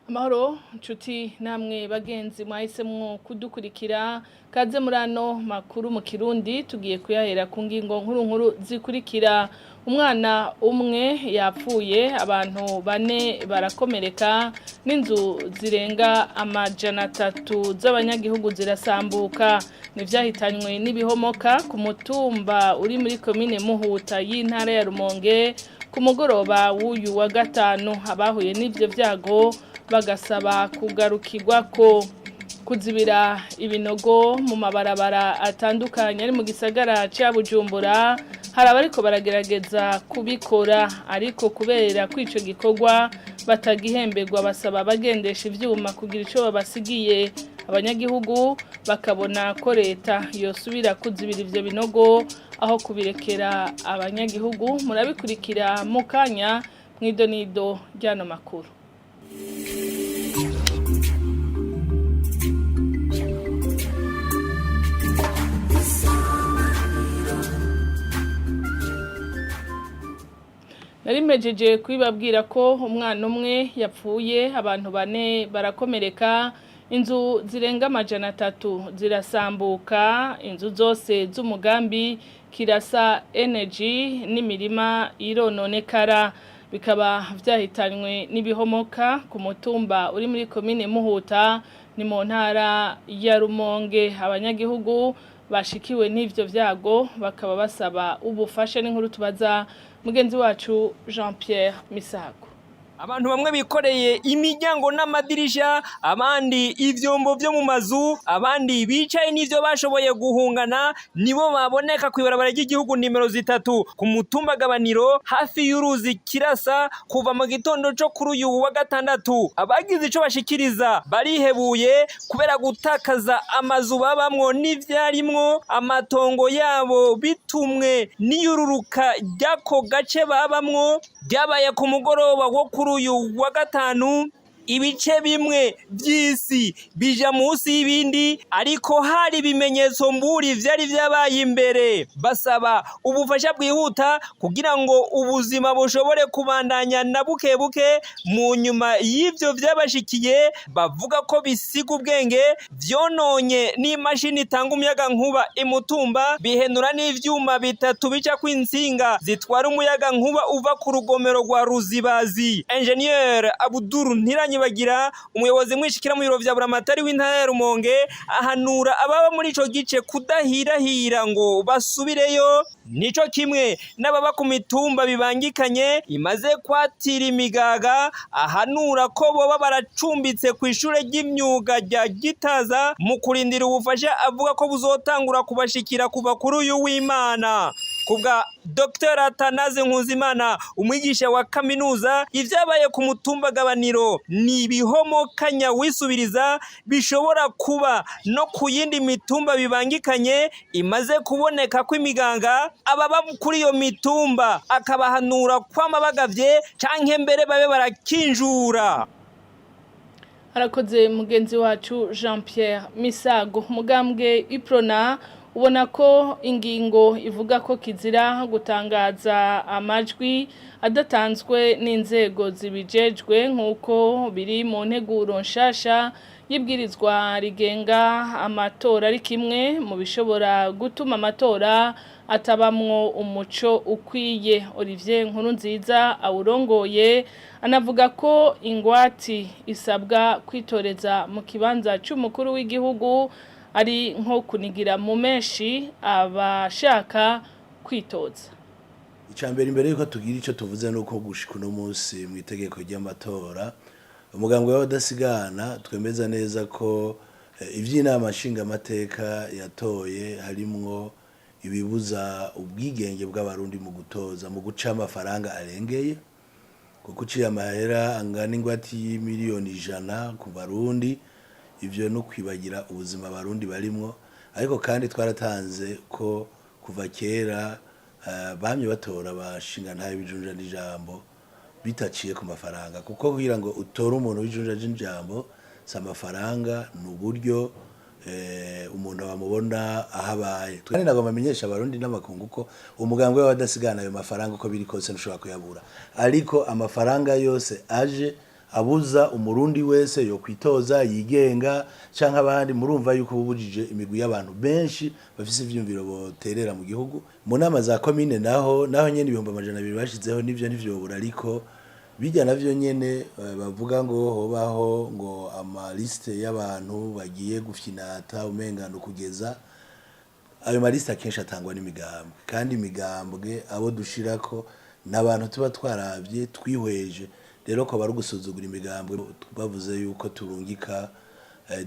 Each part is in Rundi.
Amahoro nshuti namwe bagenzi mwahisemwo kudukurikira kaze muri ano makuru mu Kirundi tugiye kuyahera ku ngingo nkuru nkuru zikurikira. Umwana umwe yapfuye, abantu bane barakomereka, n'inzu zirenga 300 z'abanyagihugu zirasambuka. Nivyahitanywe n'ibihomoka ku mutumba uri muri komine Muhuta y'intara ya Rumonge ku mugoroba w'uyu wa gatanu. Abahuye n'ivyo vyago bagasaba kugarukirwa ko kuzibira ibinogo mu mabarabara atandukanye ari mu gisagara ca Bujumbura. Hari abariko baragerageza kubikora, ariko kubera ko ico gikorwa batagihemberwa, basaba abagendesha ivyuma kugira ico babasigiye. Abanyagihugu bakabona ko leta yosubira kuzibira ivyo binogo aho kubirekera abanyagihugu. Murabikurikira mu kanya mw'idonido ry'ano makuru. Narimejeje kubibabwira ko umwana umwe yapfuye, abantu bane barakomereka, inzu zirenga 300 zirasambuka, inzu zose z'umugambi Kirasa Energy n'imirima irononekara. Bikaba vyahitanywe n'ibihomoka ku mutumba uri muri komine Muhuta, ni mu ntara ya Rumonge. Abanyagihugu bashikiwe n'ivyo vyago bakaba basaba ubufasha. N'inkuru tubaza mugenzi wacu Jean Pierre Misago. Abantu bamwe bikoreye imiryango n'amadirisha, abandi ivyombo vyo mu mazu, abandi bicaye n'ivyo bashoboye guhungana, nibo baboneka kw'ibarabara ry'igihugu nimero 3 ku mutumba Gabaniro hafi y'uruzi Kirasa kuva mu gitondo co kuri uyu wa gatandatu. Abagize ico bashikiriza barihebuye kubera gutakaza amazu babamwo n'ivyarimwo amatongo yabo bitumwe n'iyururuka ry'ako gace babamwo. Ryabaye ku mugoroba wo kuri uyu wa gatanu. Ibice bimwe vy'isi bija munsi y'ibindi, ariko hari ibimenyetso mburi vyari vyabaye imbere. Basaba ubufasha bwihuta kugira ngo ubuzima bushobore kubandanya na buke buke mu nyuma y'ivyo vyabashikiye, bavuga ko bisiga ubwenge, vyononye n'imashini itanga umuyaga nkuba imutumba, bihenura n'ivyuma bitatu bica kw'intsinga zitwara umuyaga nkuba uva ku rugomero rwa Ruzibazi. Engineer Abuduru Ntiranyibagira, umuyobozi mwishikira mu biro vya Buramatari w'intara ya Rumonge, ahanura ababa muri ico gice kudahirahira ngo basubireyo. Nico kimwe n'ababa ku mitumba bibangikanye imaze kwatira imigaga, ahanura ko boba baracumbitse kw'ishure ry'imyuga rya Gitaza mu kurindira ubufasha avuga ko buzotangura kubashikira kuva kuri uyu w'Imana. Kubwa Dr Atanaze Nkuzimana, umwigisha wa kaminuza, ivyabaye ku mutumba Gabaniro ni ibihomokanya wisubiriza bishobora kuba no ku yindi mitumba bibangikanye imaze kuboneka kw'imiganga. Ababa kuri iyo mitumba akabahanura kwama bagavye canke mbere babe barakinjura. Harakoze mugenzi wacu Jean Pierre Misago. Mugambwe Iprona ubona ko ingingo ivuga ko kizira gutangaza amajwi adatanzwe n'inzego zibijejwe nk'uko biri mu nteguro nshasha y'ibwirizwa rigenga amatora ari kimwe mu bishobora gutuma amatora atabamwo umuco ukwiye. Olivier Nkurunziza awurongoye anavuga ko ingwati isabwa kwitoreza mu kibanza c'umukuru w'igihugu ari nko kunigira mu menshi abashaka kwitoza. Icambere, imbere yuko tugira ico tuvuze, nuko gushika uno munsi mu itegeko ry'amatora umugambwe w'abadasigana twemeza neza ko ivy'inama nshingamateka yatoye harimwo ibibuza ubwigenge bw'abarundi mu gutoza, mu guca amafaranga arengeye, kuko uciye amahera angana ingwati y'imiliyoni 100 ku barundi, ivyo no kwibagira ubuzima abarundi barimwo. Ariko kandi twaratanze ko kuva kera bamye batora abashingantahe b'ijunja n'ijambo bitaciye ku mafaranga, kuko kugira ngo utore umuntu w'ijunja n'ijambo si amafaranga, ni uburyo umuntu bamubona aho abaye. Kandi nagomba amenyesha abarundi n'amakungu ko umugambwe w'abadasigana ayo mafaranga uko biri kose ntushobora kuyabura, ariko amafaranga yose aje abuza umurundi wese yo kwitoza yigenga canke abandi. Murumva yuko bubujije imigwi y'abantu benshi bafise ivyumviro boterera mu gihugu. Mu nama za komine naho nyene 200,000 bashizeho, nivyo ntivyobura, ariko bijya navyo nyene bavuga ngo hobaho ngo amaliste y'abantu bagiye gufyinata umengano kugeza ayo maliste akenshi atangwa n'imigambwe, kandi imigambwe abo dushirako n'abantu tuba twaravye twihweje. Rero ko bari gusuzugura imigambwe bavuze yuko turungika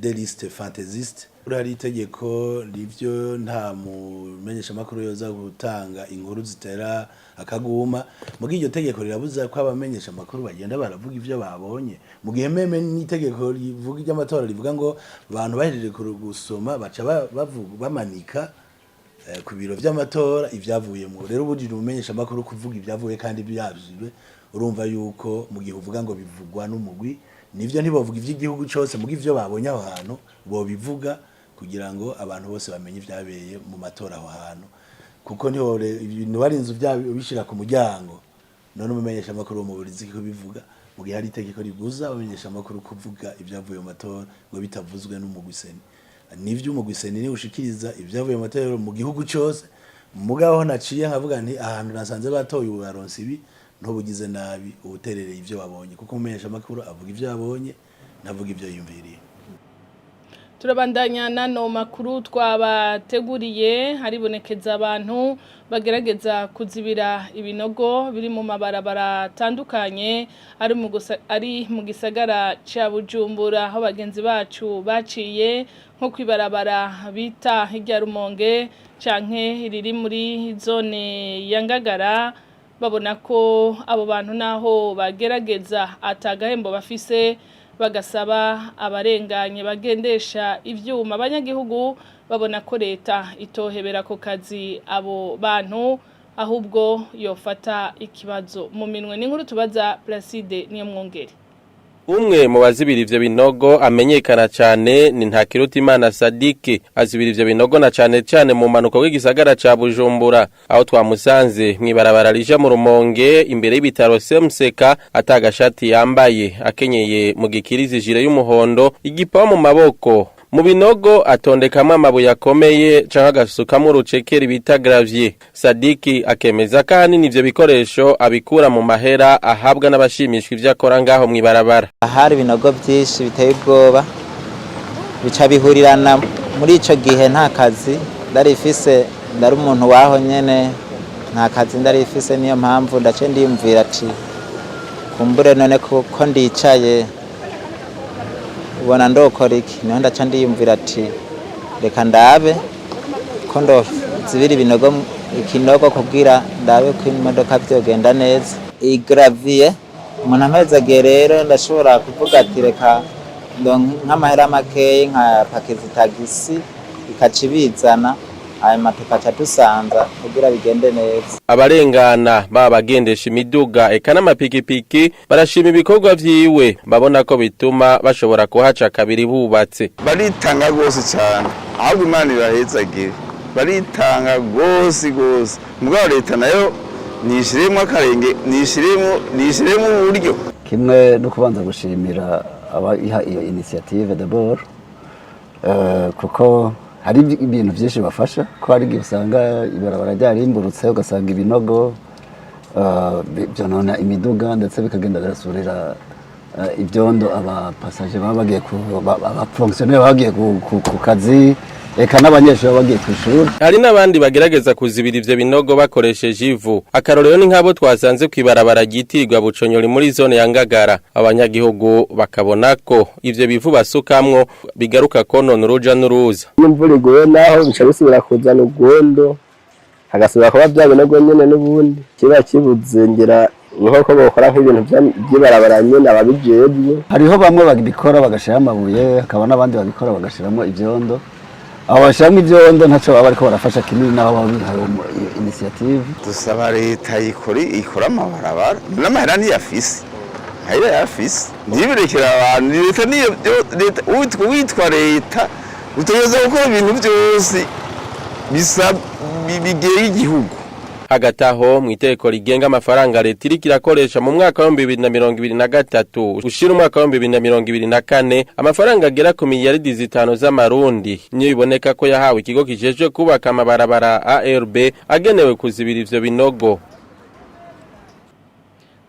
des listes fantaisistes. Hari itegeko rivyo, nta mumenyesha makuru yoza gutanga inkuru zitera akaguma. Mugi iryo tegeko rirabuza ko abamenyesha makuru bagenda baravuga ivyo babonye, mu gihe même n'itegeko rivuga iry'amatora rivuga ngo abantu bahejeje gusoma baca bavuga bamanika ku biro vy'amatora ivyavuyemwo. Rero ubujije umumenyesha makuru kuvuga ivyavuye kandi byavuzwe, urumva yuko mu gihe uvuga ngo bivugwa n'umugwi, nivyo ntibovuga ivy'igihugu cose, mugi ivyo babonye aho hantu bobivuga kugira ngo abantu bose bamenye ivyabeye mu matora aho hantu, kuko ntihore ibintu bari inzu bishira ku muryango. None umumenyesha makuru mu burizi ko bivuga mu gihe hari itegeko ribuza abamenyesha makuru kuvuga ivyavuye mu matora ngo bitavuzwe n'umugwi CENI? Nivyo, umugwi CENI ni ushikiriza ivyavuye mu matora mu gihugu cose, mugabo naciye nkavuga nti ahantu nasanze batoye ubu baronse ibi, ntubugize nabi ubuterereye ivyo wabonye, kuko umumenyesha makuru avuga ivyo yabonye, ntavuga ivyo yumviriye. Turabandanya nano makuru twabateguriye. Haribonekeza abantu bagerageza kuzibira ibinogo biri mu mabarabara atandukanye ari mu gisagara ca Bujumbura, aho bagenzi bacu baciye nko kwibarabara bita hirya Rumonge canke riri muri zone ya Ngagara, babona ko abo bantu naho bagerageza atagahembo bafise, bagasaba abarenganye bagendesha ivyuma. Abanyagihugu babona ko leta itohebera ko kazi abo bantu, ahubwo yofata ikibazo mu minwe. N'inkuru tubaza Placide niyo mwongere. Umwe mu bazibira ivyo binogo amenyekana cane ni Ntakirutimana Sadiki. Azibira ivyo binogo na cane cane mu manuko w'igisagara ca Bujumbura, aho twamusanze mwibarabara rija mu Rumonge imbere y'ibitaro Semseka, atagashati yambaye, akenyeye mu gikirizi jire y'umuhondo, igipawa mu maboko. Mu binogo atondekamo amabuye akomeye canke agasukamo urucekeri bita gravier. Sadiki akemeza ko ahanini ivyo bikoresho abikura mu mahera ahabwa n'abashimishwa ivyo akora ngaho mw'ibarabara. Ahari ibinogo byinshi biteye ubwoba, bica bihurirana muri ico gihe nta kazi ndarifise, ndari umuntu waho nyene, nta kazi ndarifise. Niyo mpamvu ndace ndiyumvira ati kumbure none ko ndicaye ubona ndokora iki? Niho ndaca ndiyumvira ati reka ndabe ko ndozibira ibinogo, ikinogo, kugira ndabe ko imodoka vyogenda neza. Iyi gravier umuntu ampezagiye rero ndashobora kuvuga ati reka ndonke nk'amahera makeyi nkapakiza itagisi ikaca ibizana, hanyuma tukaca dusanza kugira bigende neza. Abarengana baba bagendesha imiduga eka n'amapikipiki barashima ibikorwa vyiwe, babona ko bituma bashobora kuhaca kabiri bubatse. Baritanga rwose cyane, ahubwo Imana ibahezagire. Baritanga rwose rwose, mugabo leta nayo nishiremo akarenge, nishiremo uburyo. Kimwe no kubanza gushimira abayiha iyo initiative d'abord, kuko hari ibintu byinshi bafasha, ko hari igihe usanga ibarabara ryarimburutse, ugasanga ibinogo byonona imiduga, ndetse bikagenda birasurira ibyondo abapasaje baba bagiye ku abafonctionnaire baba bagiye ku kazi, eka n'abanyeshuri baba bagiye ku ishuri. Hari n'abandi bagerageza kuzibira ivyo binogo bakoresheje ivu. Akarorero ni nk'abo twasanze kw'ibarabara ryitirirwa Buconyori muri zone ya Ngagara. Abanyagihugu bakabona ko ivyo bivu basukamwo bigaruka konona uruja n'uruza. Iyo imvura iguye naho bica bisubira kuzana urwondo, hagasubira kuba bya binogo nyene. N'ubundi kiba kibuze ngira nk'uko bokora nk'ibintu vy'ibarabara nyene ababijejwe. Hariho bamwe babikora bagashiramo amabuye, hakaba n'abandi babikora bagashiramo ivyondo. Abo bashiramo ivyondo ntaco baba bariko barafasha kinini, naho baba bihaye iyo initiative. Dusaba leta ikora amabarabara, n'amahera ntiyafise, ntayira yafise, ntibirekere abantu. Leta niyo leta, witwa leta utegereza gukora ibintu byose bisa bigera igihugu. Hagati aho mu itegeko rigenga amafaranga leta iriko irakoresha mu mwaka wa 2023 ushira umwaka wa 2024, amafaranga agera ku miliyaridi 5 z'amarundi niyo biboneka ko yahawe ikigo kijejwe kubaka amabarabara ARB agenewe kuzibira ivyo binogo.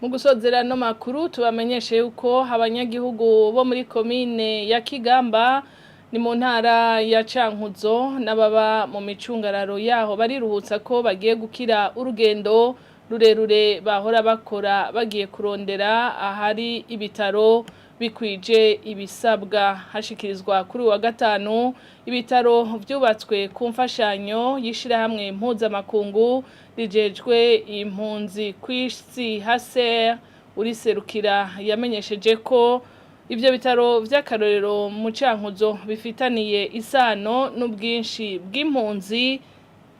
Mu gusozera no makuru, tubamenyeshe yuko abanyagihugu bo muri komine ya Kigamba ni mu ntara ya Cankuzo n'ababa mu micungararo yaho bariruhutsa ko bagiye gukira urugendo rurerure bahora bakora bagiye kurondera ahari ibitaro bikwije ibisabwa. Hashikirizwa kuri wa gatanu ibitaro vyubatswe ku mfashanyo y'ishirahamwe mpuzamakungu rijejwe impunzi kw'isi HCR. Uriserukira yamenyesheje ko ivyo bitaro vy'akarorero mu Cankuzo bifitaniye isano n'ubwinshi bw'impunzi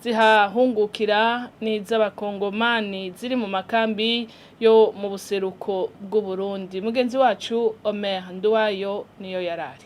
zihahungukira n'iz'abakongomani ziri mu makambi yo mu buseruko bw'u Burundi. Mugenzi wacu Omer Nduwayo niyo yarari.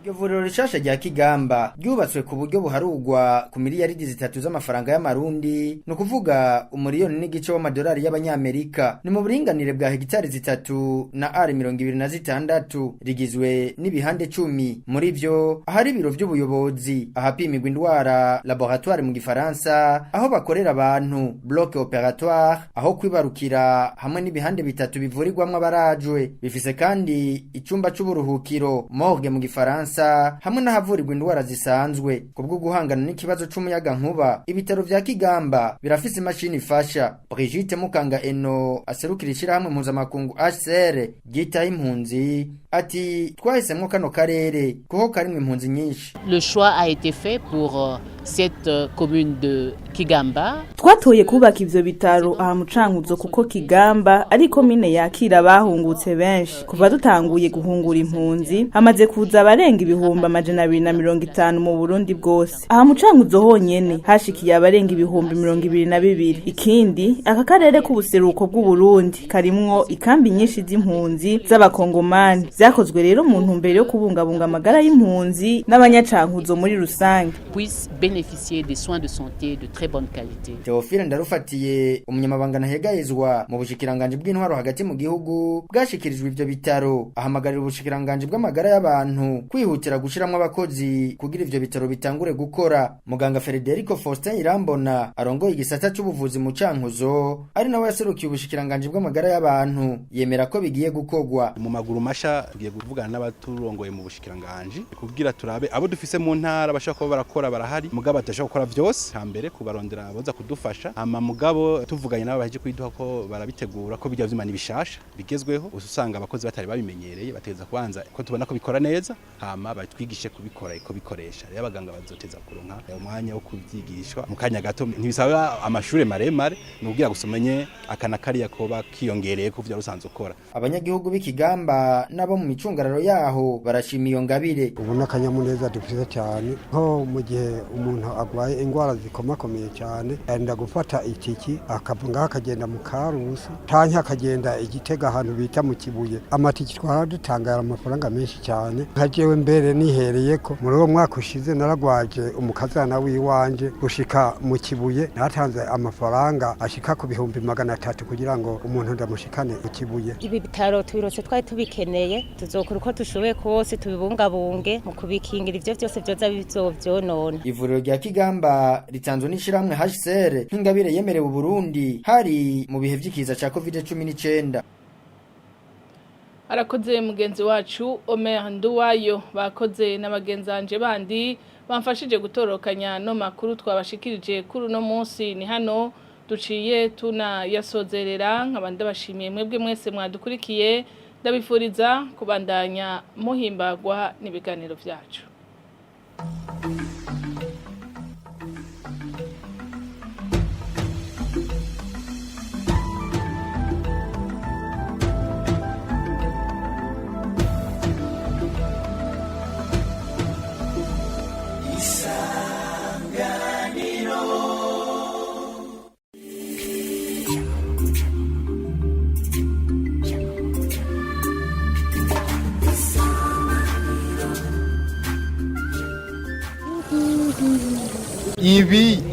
Iryo vuriro rishasha rya Kigamba ryubatswe ku buryo buharugwa ku miliyaridi 3 z'amafaranga y'amarundi, ni ukuvuga 1.5 miliyoni w'amadolari y'abanyamerika. Ni mu buringanire bwa hegitari 3 na ari 26. Rigizwe n'ibihande 10, muri vyo ahari ibiro vy'ubuyobozi, ahapimirwa indwara, laboratoire mu gifaransa, aho bakorera abantu, bloc opératoire, aho kwibarukira, hamwe n'ibihande bitatu bivurirwamwo abarajwe. Bifise kandi icumba c'uburuhukiro, morgue mu gifaransa, hamwe n'ahavurirwa indwara zisanzwe. Kubwo guhangana n'ikibazo c'umuyaga nkuba, ibitaro vya Kigamba birafise imashini ifasha. Brigitte Mukanga Eno aserukira ishirahamwe mpuzamakungu HCR ryitaho impunzi ati: "Twahisemwo kano karere kuko karimwo impunzi nyinshi." Le choix a été fait pour cette commune de Kigamba. Twatoye kubaka ivyo bitaro aha mu Cankuzo kuko Kigamba ari komine yakira abahungutse benshi. Kuva dutanguye guhungura impunzi, hamaze kuza abarenga 250,000 mu Burundi bwose. Aha mu Cankuzo honyene hashikiye abarenga 22,000. Ikindi, aka karere k'ubuseruko bw'u Burundi karimwo ikambi nyinshi z'impunzi z'abakongomani. Vyakozwe rero mu ntumbero yo kubungabunga amagara y'impunzi n'abanyacankuzo muri rusange. Puissent bénéficier des soins de santé de très bonne qualité. Theophile Ndarufatiye, umunyamabanga ntahegayezwa mu bushikiranganji bw'intwaro hagati mu gihugu bwashikirijwe ivyo bitaro, ahamagarira ubushikiranganji bw'amagara y'abantu kwihutira gushiramwo abakozi kugira ivyo bitaro bitangure gukora. Muganga Federico Faustin Irambona arongoye igisata c'ubuvuzi mu Cankuzo, ari nawe yaserukiye ubushikiranganji bw'amagara y'abantu, yemera ko bigiye gukogwa. Mu maguru masha tugiye kuvugana n'abaturongoye mu bushikiranganji kugira turabe abo dufise mu ntara bashobora kuba barakora. Barahari, mugabo badashobora gukora vyose. Hambere kubarondera boza kudufasha, hama mugabo tuvuganye nabo baheje kuyiduha ko barabitegura, ko bijya vyuma bishasha bigezweho, usanga abakozi batari babimenyereye, bategeza kubanza ko tubona ko bikora neza, hama batwigishe kubikora iko bikoresha. Rero abaganga bazoteza kuronka umwanya wo kuvyigishwa mu kanya gato. Ntibisaba amashure maremare, ni ubwira gusa umenye akana kariya koba kiyongereye ku vyo rusanzwe ukora. Abanyagihugu b'Ikigamba nabo mu micungararo yaho barashima iyo ngabire. Ubu n'akanyamuneza dufise cyane, nko mu gihe umuntu agwaye indwara zikomakomeye cyane, arenda gufata itiki akava ngaho akagenda mu Karusi canke akagenda Igitega ahantu bita mu Kibuye. Amatiki twara dutangara amafaranga menshi cyane. Nka jewe mbere nihereye ko muri uwo mwaka ushize naragwaje umukazana w'iwanje, gushika mu Kibuye natanze amafaranga ashika ku 300,000 kugira ngo umuntu ndamushikane mu Kibuye. Ibi bitaro tubirose twari tubikeneye. Tuzokora uko dushoboye kose tubibungabunge mu kubikingira ivyo vyose vyoza bizovyonona. Ivuriro rya Kigamba ritanzwe n'ishirahamwe HCR nk'ingabire yemerewe Burundi hari mu bihe vy'ikiza ca Covid-19. Arakoze mugenzi wacu Omer Nduwayo. Bakoze n'abagenzanje bandi bamfashije gutorokanya no makuru twabashikirije kuri uno munsi. Ni hano duciye tuna yasozerera. Nkaba ndabashimiye mwebwe mwese mwadukurikiye, ndabifuriza kubandanya muhimbagwa n'ibiganiro byacu. Ibi